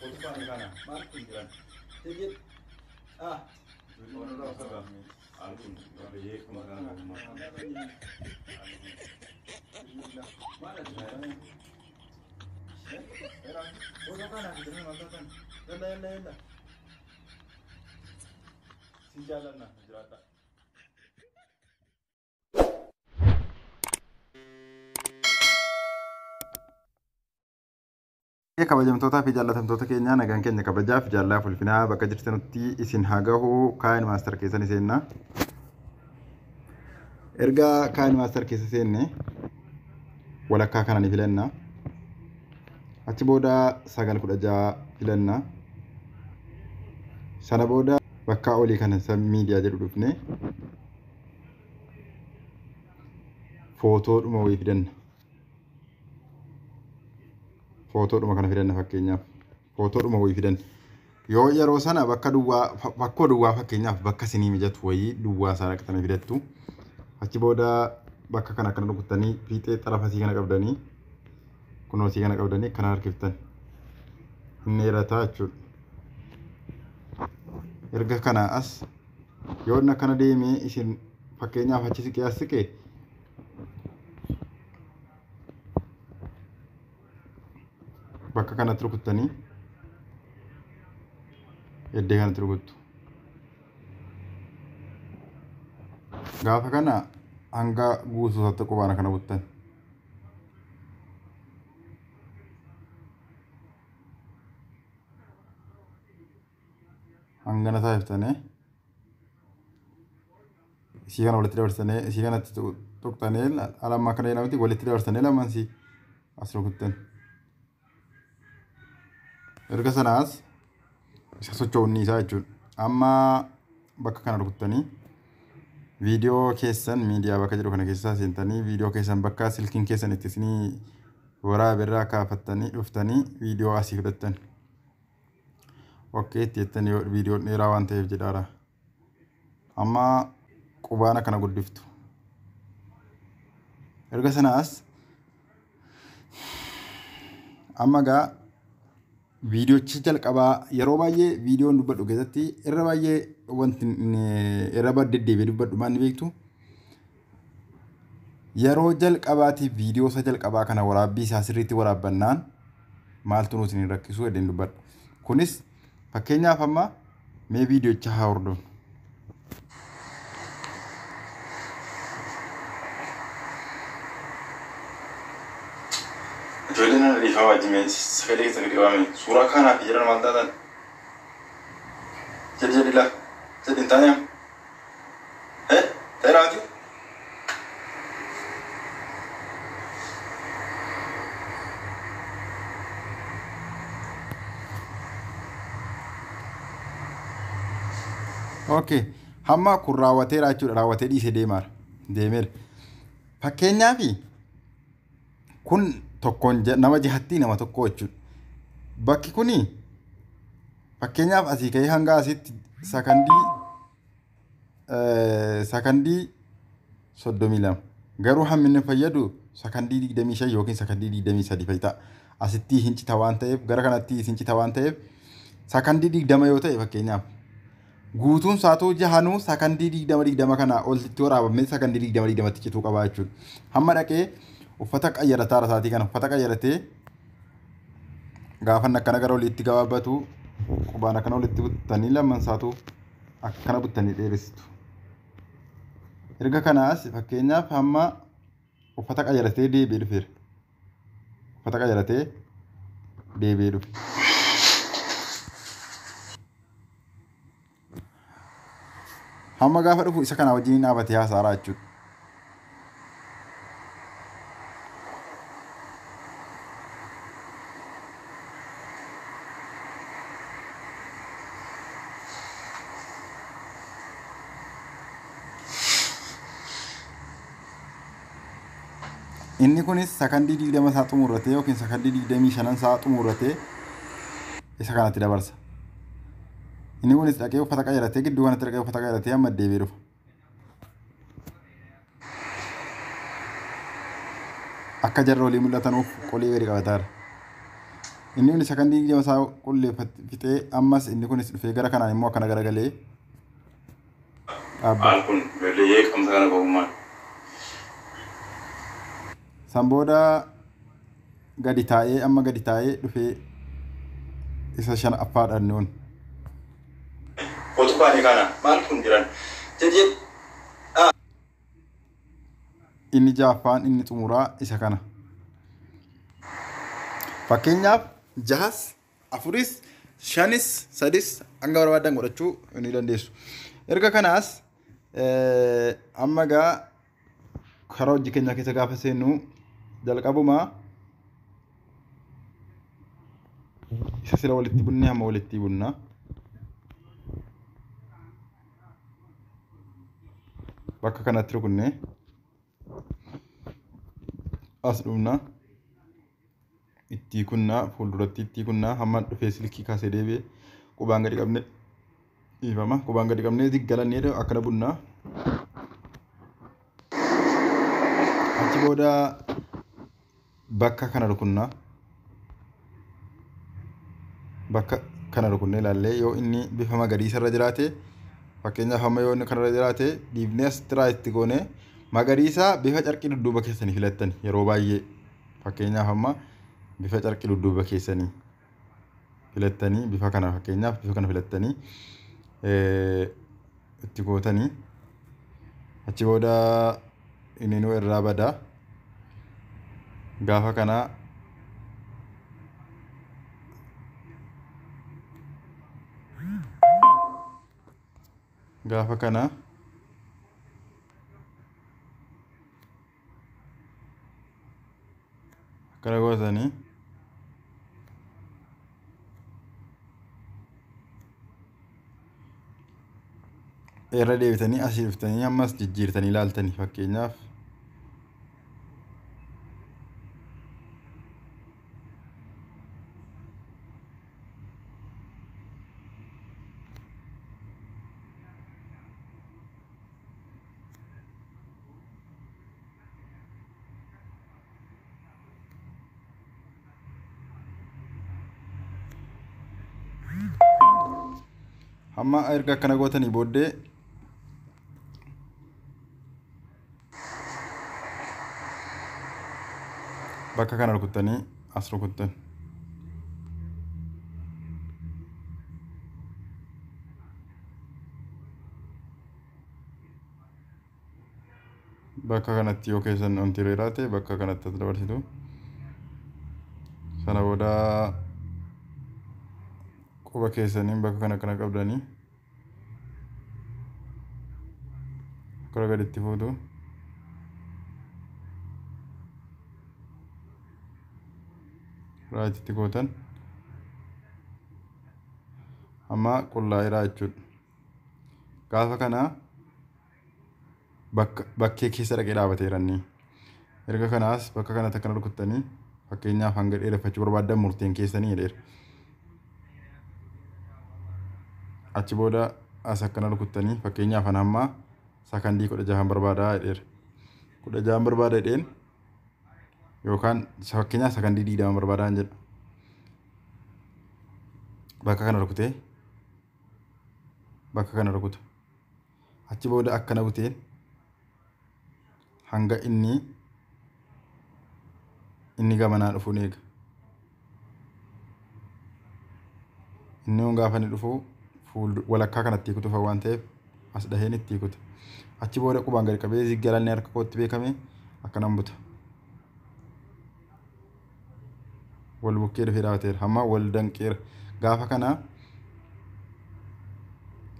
Kootu faana kana maal kun jiran? Jedhi. Ah. Sin jaallanna jiraadha. Kabajamtootaa fi jaallatamtoota keenyaa, nagaan keenya kabajaa fi jaallaa fulfinaa bakka jirtanutti isin haa gahu. KineMaster keessa ni seenna. Erga KineMaster keessa seenne, walakkaa kana ni filanna. Achi booda 9:16 filanna. Sana booda bakka olii kana miidiyaa jedhu dhufne footoodhuma wayii fidanna. Footoodhuma kana fidanna, fakkeenyaaf footoodhuma wayii fidanna. Yoo yeroo sana bakka duwwaa, bakkoo duwwaa, fakkeenyaaf bakka isinii mijatu wayii duwwaa isaa dhaqxanii fidattu. Achi booda bakka kana akkana rukuttanii, fiixee xarafasii kana qabdanii, kunoosii kana qabdanii akkana harkiftan. Inni dheerataa jechuudha. Erga kana as yoo inni akkana deemee isin fakkeenyaaf achi siqee as siqee, bakka kanatti rukuttanii iddoo kanatti rukuttu. Gaafa kana hanga guutuu isaatti qubaan akkana buttan. Hangana taasiftanii isii kana walitti dabarsanii, isii kanatti tuqxanii, alammaa kana jedhamti, walitti dabarsanii lamaan isii as rukuttan. Erga sanaas isa socho'uun isaa jechuudha. Amma bakka kana rukuttanii viidiyoo keessan miidiyaa bakka jedhu kana keessaa seentanii, viidiyoo keessan bakka silkiin keessan itti isinii waraabe irraa kaafattanii dhuftanii viidiyoo asii fudhattan. Okay itti jettanii, yoo viidiyoon dheeraa waan ta'eef jedhaara. Amma qubaana kana guddiftu. Erga sanaas amma gaa viidiyoochi jalqabaa, yeroo baay'ee viidiyoon dubbadhu keessatti irra baay'ee wanti irra deddeebi'ee dubbadhu maal ni beektu? Yeroo jalqabaatiif viidiyoo isa jalqabaa kana waraabbii isaa sirriitti waraabbannaan maaltu nuti hin rakkisu jedheen dubbadha. Kunis fakkeenyaaf amma mee viidiyoocha haa hordofnu. Ijoolleen ana dhiifama wajjin sagalee keessa gadi qabame suuraa kanaaf jedhan maal taatan? Jedhi, jedhi, laa jedhi, hin taane amma. Eh, ta'eera miti? Okay. Hamma kun raawwateera jechuudha. Raawwatee dhiisee deemaara. Deemeera. Fakkeenyaaf kun tokkoon nama jahatti nama tokko jechuudha. Bakki kuni fakkeenyaaf asii ka'ee hanga asitti sakandii 32. Garuu hammi inni fayyadu sakandii 25 yookiin sakandii 23 fa'i ta'a. Asitti hin cita waan ta'eef, gara kanatti hin cita waan ta'eef, sakandii 20 yoo ta'e, fakkeenyaaf guutuun saatuu jahanuu sakandii 20 20 kana olitti waraabamee sakandii 20 20tti cituu qaba jechuudha. Hamma dhaqee uffata qayyarataa isaatii kana uffata qayyaratee gaafa inni akkana gara oliitti gabaabbatu, qubaan akkana walitti buttanii lamaan isaatu akkana buttanii dheeressitu. Erga kanaas fakkeenyaaf hamma uffata qayyaratee deebi'ee dhufeera. Uffata qayyaratee deebi'ee dhufe. Hamma gaafa dhufu isa kana wajjin dhaabatee haasa'aa jechuudha. Inni kunis sakandii 20 isaa xumurratee yookiin sakandii 25 isaa xumurratee isa kanatti dabarsa. Inni kunis dhaqee uffata qayyaratee, gidduu kanatti dhaqee uffata qayyaratee amma deebi'ee dhufa. Akka jarra olii mul'atanuuf qolii gadi qabataara. Inni kun sakandii 20 isaa qulleeffate fixee ammas inni kunis dhufee gara kanaan immoo akkana garagalee dhaabbata. Maal kun ijoollee jeeqamsa kana gogummaan. San booda gadi taa'ee amma gadi taa'ee dhufee isa shanaffaadha inni kun. Kootu baanii kana maal kun jiran. Jedhee Inni ja'affaan inni xumuraa isa kana. Fakkeenyaaf jahas, afuris, shanis, sadis hanga barbaadan godhachuu ni dandeessu. Erga kanaas amma gaa karaa hojii keenyaa keessa gaafa seennu jalqabumaa isa sila walitti bunnee hamma walitti bunna. Bakka kanatti rukunnee as dhufna. Itti kunnaa fuulduratti itti kunnaa hamma dhufee silkii kaasee deebi'ee qubaan gadi qabne dhiifama qubaan gadi qabnee ziggalannee akkana bunnaa. Achi booda bakka kana rukunnaa. Bakka kana rukunnee ilaallee yoo inni bifa magariisa irra jiraate fakkeenyaaf amma yoo inni kanarra jiraate dhiifnee asitti itti goonee magariisa bifa carqii dudduuba keessanii filattan yeroo baay'ee fakkeenyaaf amma bifa carqii dudduuba keessanii filattanii bifa kana fakkeenyaaf bifa kana filattanii itti gootanii achi booda inni nu irraa bada gaafa kana gaafa kana akkana gootanii irra deebitanii asii dhuftanii ammas jijjiirtanii ilaaltanii fakkeenyaaf hamma erga akkana gootanii booddee bakka kana rukuttanii as rukuttan. Bakka kanatti yoo keessan wanti jiraate bakka kanatti as dabarsitu. Sana booda quba keessaniin bakka kana akkana qabdanii akkana gaditti fuutu. Raayititti gootan amma qullaa'eera jechuudha. Gaafa kana bakkee keessa dhaqee dhaabateera inni. Erga kanaas bakka kanatti akkana rukuttanii fakkeenyaaf hanga dheereffachuu barbaaddan murteen keessanii jedheera. Achi booda as akkana rukuttanii fakkeenyaaf ana amma sakandii 16 barbaadaa jedheera. 16 barbaada jedheen yookaan fakkeenyaaf sakandii 20 barbaadaan jedha. Bakka kana rukutee bakka kana rukuta. Achi booda akkana buteen hanga inni gamanaa dhufu ni eega. Inni kun gaafa inni dhufu walakkaa kanatti kutufa waan ta'eef as dhaheen itti kuta. Achi booda qubaan gadi qabee ziggalanni harka kootti beekame akkanan buta. Wal bukkee dhufee dhaabateera. Hamma wal danqeera. Gaafa kana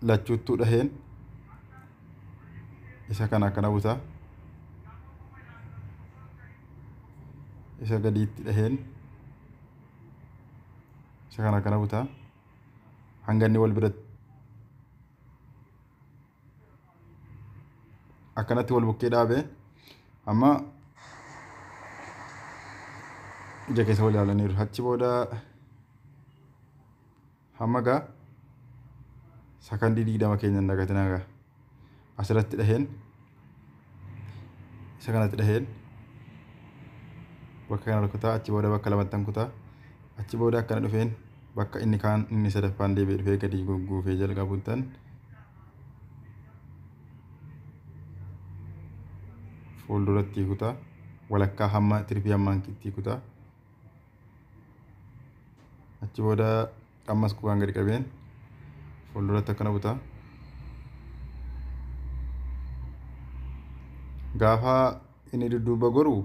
lachuuttuu dhaheen isa kana akkana buta. Isa gadiitti dhaheen isa kana akkana buta. Hanga inni wal biratti akkanatti wal bukkee dhaabee amma ija keessa wal ilaalaniiru. Achi booda hamma gaa sakandii 20 keenya hin dagatinaa gaa asirratti dhaheen isa kanatti dhaheen bakka kana rukutaa achi booda bakka lamattan kutaa Achi booda akkana dhufeen bakka inni kaan inni sadaffaan deebi'ee dhufee gadi gugguufee jalqabuttan fuulduratti kutaa walakkaa hamma tirfii hammaan itti kutaa. Achi booda ammas qubaan gadi qabeen fuulduratti akkana butaa. Gaafa inni dudduuba goru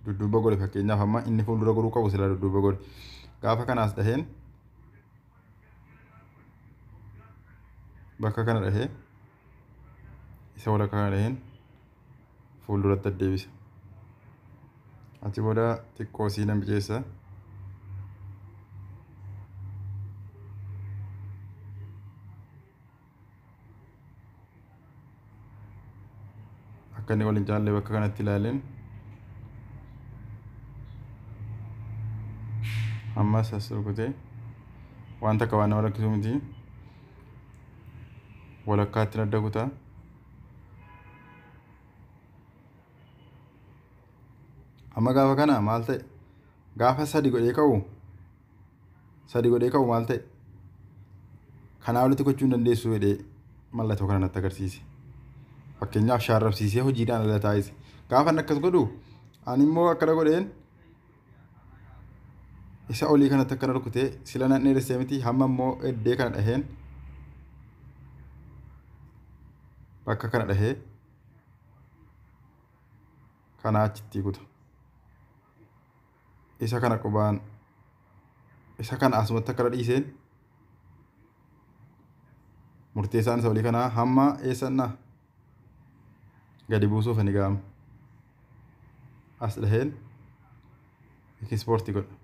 dudduuba gore, fakkeenyaaf amma inni fuuldura goruu qabu silaa dudduuba gore. Gaafa kanaas dhaheen bakka kana dhahee isa walakkaa kana dhaheen fuulduratti addeebisa. Achi booda xiqqoo sii nan biceessa. Akka inni wal hin caalle bakka kanatti ilaaleen ammas as rukutee waan takka waan nama rakkisu miti. Walakkaatti adda kutaa. Amma gaafa kana maal ta'e? Gaafa sadi godhee ka'u, sadi godhee ka'u maal ta'e? Kanaa olitti gochuu hin dandeessu jedhee mallattoo kana natti agarsiise. Fakkeenyaaf shaarrabsiisee hojiidhaan ala taasise. Gaafa inni akkas godhu ani immoo akkana godheen isa olii kanatti akkana rukutee sila nan dheeressee miti, hamma immoo eddee kana dhaheen bakka kana dhahee kana achitti kuta. Isa kana qubaan isa kana asumatti akkana dhiiseen murteessaan isa olii kanaa hamma eessannaa gadi buusuuf ani ga'ama. As dhaheen ekispoortii godha.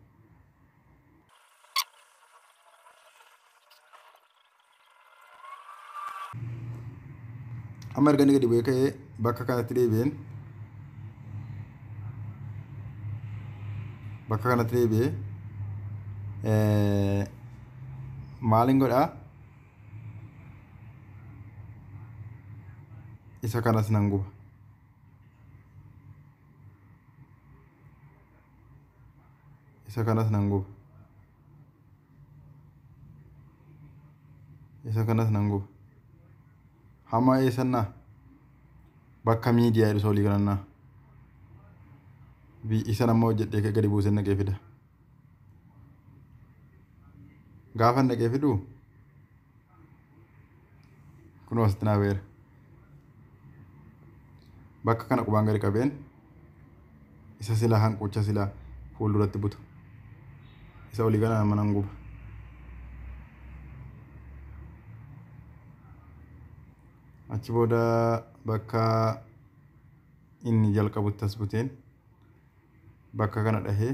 Amma erga inni gadi bu'ee ka'ee bakka kanatti deebi'een bakka kanatti deebi'ee maalin godhaa? Isa kanas nan guba. Isa kanas nan guba. Isa kanas nan guba. Hamma eessannaa? Bakka miidiyaa jedhu solii kanannaa. Isa nama hojjedhee gadi buusee naqee fida. Gaafa naqee fidu kunoo asitti naa beera. Bakka kana qubaan gadi qabeen isa silaa hanquucha silaa fuulduratti buta. Isa olii kana nama nan guba. Achi booda bakka inni jalqabutti as buteen bakka kana dhahee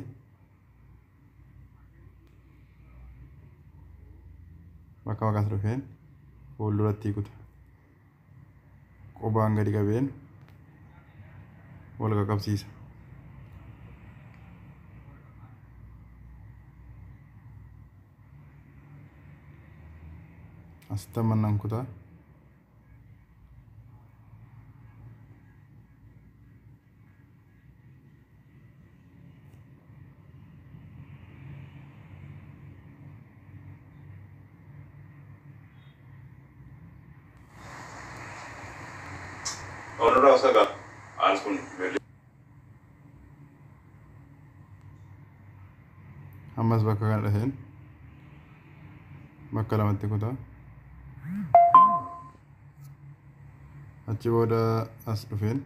bakka maqaas dhufeen fuulduratti kuta. Qubaan gadi qabeen wal qaqqabsiisa. Asitti amma nan kutaa. Onurraa saga al kun Ammas bakka kana dhaheen bakka lamatti kutaa. Achi booda as dhufeen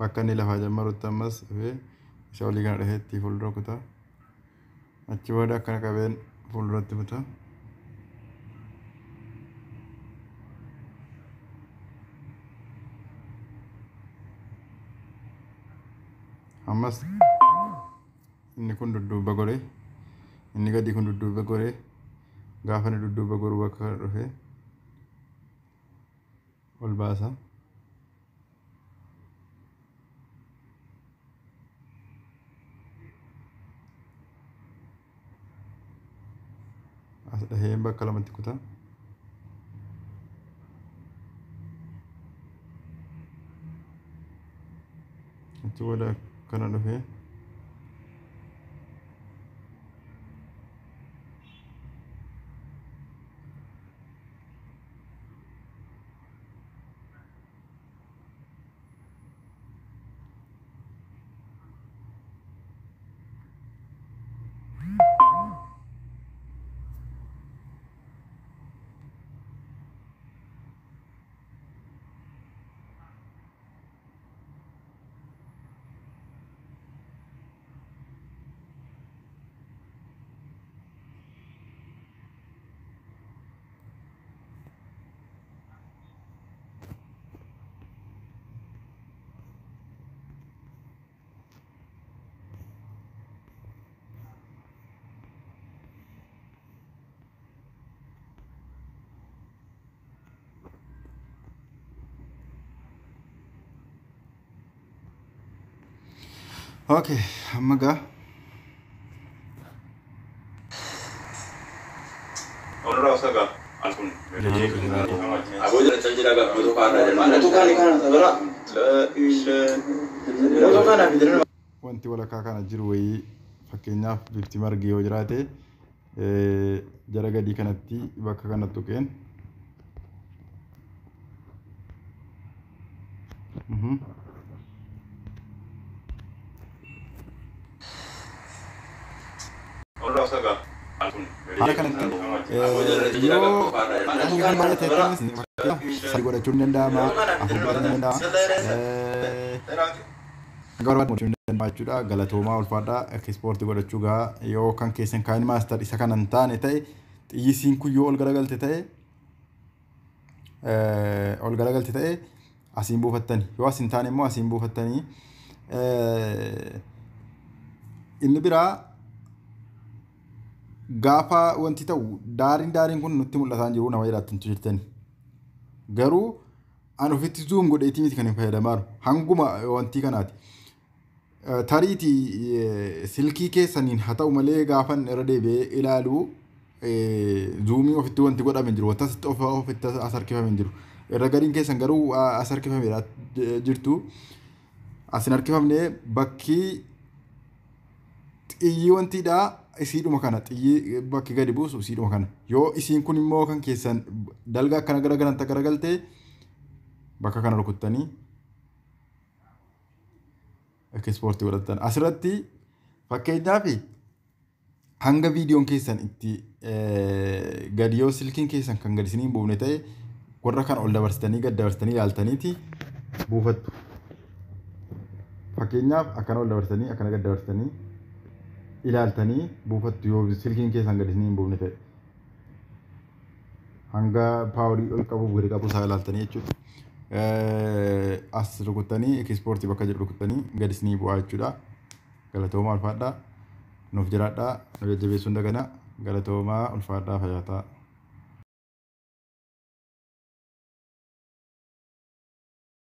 bakka inni lafaa jammarutti ammas dhufee isa olii kana dhahee itti fuuldura kutaa. Achi booda akkana qabeen fuulduratti kutaa. Ammas inni kun dudduuba goree, inni gadii kun dudduuba goree, gaafa inni dudduuba goru bakka kana dhufee ol baasa. As dhahee bakka lamatti kutaa. Achi booda akkana dhufee Okay, amma gaa. Wanti walakkaa kana jiru wayii fakkeenyaaf bifti margi yoo jiraate jara gadii kanatti bakka kana tuqeen. Haala kanatti yoo kan baay'ate sadii godhachuun ni danda'ama, afur godhachuun ni danda'ama. Hanga barbaadu godhachuun ni danda'ama jechuudha. Galatoomaa, ulfaadhaa. Ekspoortii godhachuu gaa yoo kan keessan KineMaster isa kana hin taane ta'e, xiyyisiin kun yoo ol garagalte ta'e, ol garagalte ta'e asiin buufattani, yoo asiin taane immoo asiin buufattanii. Inni biraa gaafa wanti ta'u daariin kun nutti mul'ataa jiru nama jedhaattantu jirtani. Garuu an ofitti zoom godheetii miti kan hin fayyadamaa jiru. Hanguma wantii kanaati. Tariitii silkii keessaniin haa ta'u malee gaafan irra deebi'ee ilaalu zoomii ofitti wanti godhame jiru. Wanta asitti ofitti as harkifame jiru. Irra gadiin keessan garuu as harkifameedha jirtu. As hin harkifamne. Bakki xiyyi wantiidhaa isiidhuma kana, xiyyi bakki gadi buusu isiidhuma kana. Yoo isiin kun immoo kan keessan dalga akkana gara ganatti garagaltee bakka kana rukuttanii ekspoortii godhattan. Asirratti fakkeenyaaf hanga viidiyoon keessan itti gadi, yoo silkiin keessan kan gadi isinii hin buufne ta'e, warra kana ol dabarsitanii gad dabarsitanii ilaaltaniiti buufattu. Fakkeenyaaf akkana ol dabarsitanii, akkana gad dabarsitanii ilaaltanii buufattu yoo silkiin keessan gadi isinii hin buufne ta'e. Hanga powerii ol qabuuf gadi qabu isaa ilaaltanii jechuudha. As rukuttanii ekspoortii bakka jedhu rukuttanii gadi isinii bu'aa jechuudha. Galatoomaa, ulfaadhaa. Nuuf jiraadhaa. Nu jajjabeessuun dagana. Galatoomaa, ulfaadhaa, fayyaataa.